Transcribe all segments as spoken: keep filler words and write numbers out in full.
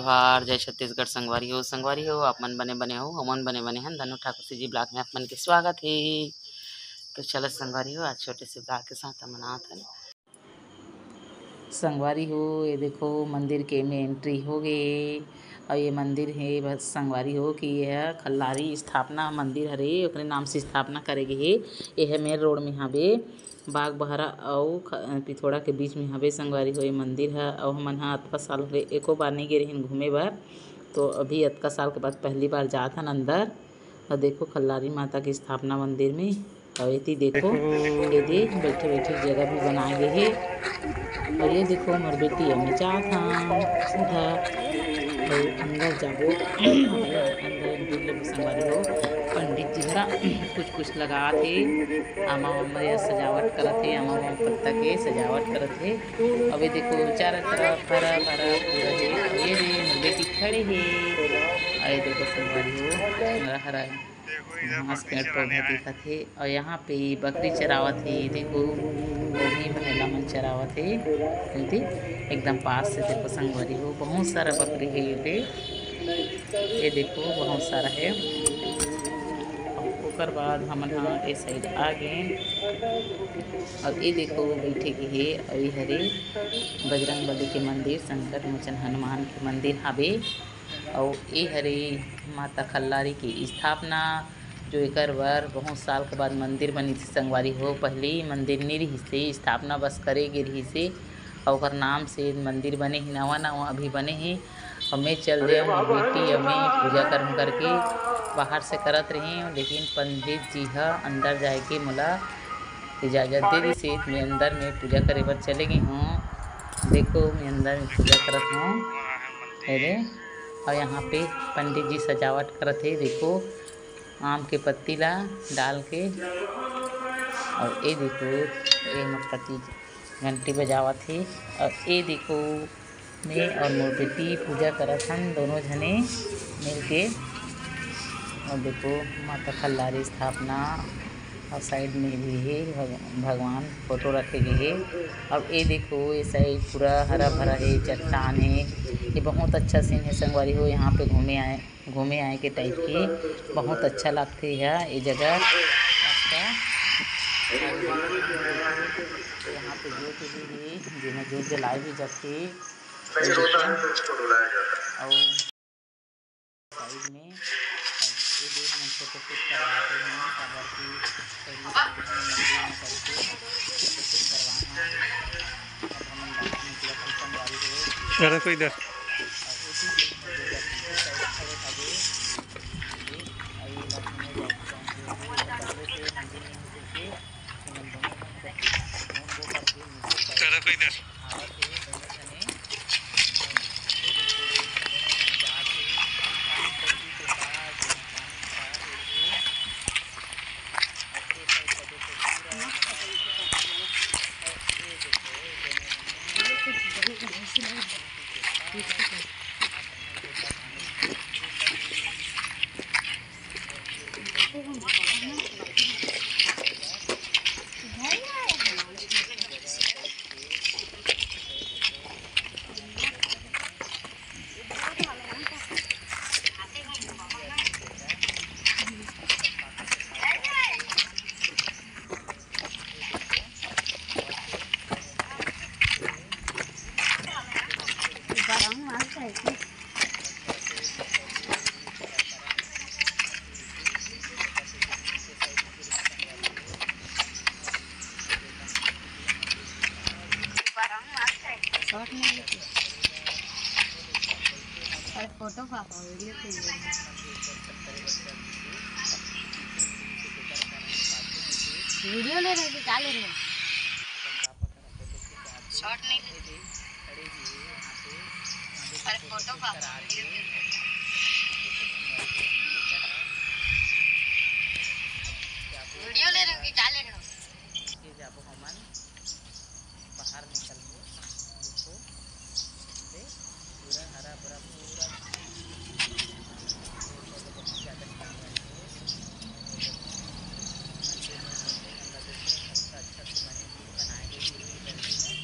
जोहार, जय छत्तीसगढ़ संगवारी हो। संगवारी हो, आप मन बने बने हो, हमन बने बने हन। धनु ठाकुर C G vlog में आप मन के स्वागत हे। तो चलो संगवारी हो, आज छोटे से vlog के साथ हमन आत हन। संगवारी हो, ये देखो मंदिर के में entry हो गे। और ये मंदिर हे बस संगवारी हो कि ये ह खल्लारी स्थापना मंदिर हरे, ओकरे नाम से स्थापना करे गे हे। ये ह main road में हवे। बागबाहरा अउ ख-, पिथोड़ा के बीच में हवे संगवारी हो ये मंदिर ह। अउ हमन ह अतका साल होगे एको बार नइ गे रहेन घूमे बर, तो अभी अतका साल के बाद पहली बार जात हन अंदर। अउ देखो खल्लारी माता के स्थापना मंदिर में। अउ एती देखो, एदे बइठे बइठे जगह भी बनाए गे हे। अउ ये देखो मोर बेटी अम्मी जात हन सीधा। अउ अंदर जाबो, अंदर entry लेबो संगवारी हो। पंडित जी हरा कुछ कुछ लगात हे। आमा वामा या सजावट करत हे, आमा वामा पत्ता के सजावट करत हे। अउ ये देखो चारों तरफ हरा भरा पूरा हे। ये दे बेटी खड़े हे। अउ ये देखो संगवारी हो, हरा हरा घास पेड़ पौधा दिखत हे। अउ यहाँ पे बकरी चरावत हे। देखो वो भी महिला मन चरावत हे। एती एकदम पास से देखो संगवारी हो, बहुत सारा बकरी हे ये दे। ये देखो बहुत सारा हे। ओकर बाद हमन ह ए side आ गे। अउ ये देखो बइठे के हे। अउ ये हरे बजरंग बली के मंदिर, संकट मोचन हनुमान के मंदिर हावे। अउ ये हरे माता खल्लारी के स्थापना, जो एकर बर बहुत साल के बाद मंदिर बनिस हे संगवारी हो। पहली मंदिर नइ रिहिस हे, स्थापना बस करे गे रिहिस हे। अउ ओकर नाम से मंदिर बने हे, नवा नवा अभी बने हे। अउ मैं चल देव, मोर बेटी अउ मैं पूजा करहूँ करके बाहर से करत रहेंव, लेकिन पंडित जी ह अंदर जाए के मोला इजाजत दे दिस हे। मैं अंदर में पूजा करे बर चले गे हूँ। देखो मैं अंदर में पूजा करत हूँ। अरे, अउ यहाँ पे पंडित जी सजावट करत हे। देखो आम के पत्ती ला डाल के। अउ ये देखो ये मोर पति घंटी बजावत हे। अउ ये देखो मैं अउ मोर बेटी पूजा करत हन दोनों झने मिलके। अउ देखो माता खल्लारी स्थापना अउ side में भी हे भग-, भगवान फोटो रखे गे हे। अउ ये देखो ये side पूरा हरा भरा हे, चट्टान हे। ये बहुत अच्छा scene हे संगवारी हो। यहाँ पे घूमे आए, घूमे आए के type के बहुत अच्छा लगथे यह, ये जगह। अच्छा, यहाँ पे जोत भी हे, जेमा जोत जलाए भी जाथे। अउ side में ये दे हमन फोटो shoot करवात रहे हैं, काबर कि पहली बार हमन मंदिर में करके फोटो shoot करवाए हैं। अब हमन बाहर निकलत हन संगवारी हो। चलो कोई इधर। चलो कोई इधर। शॉट नहीं लेते। अरे फोटो पापा, वीडियो के लिए। वीडियो ले रहे हो कि क्या ले रहे हो? शॉट नहीं लेते। अरे फोटो पापा, वीडियो के लिए। वीडियो ले रहे हो कि क्या ले रहे हो? बाहर निकल के देखो, पूरा हरा भरा, पूरा बहुत ज़्यादा अच्छा से मैंने बनाए हुए पूरी गर्मी में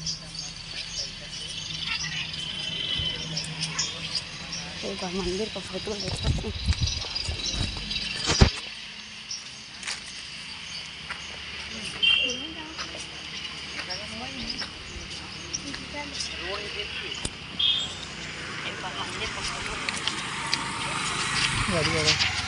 एकदम मस्त है, तरीका से। एक बार मंदिर का फोटो देखो। एक बार मंदिर का फोटो देखो। बढ़िया बा।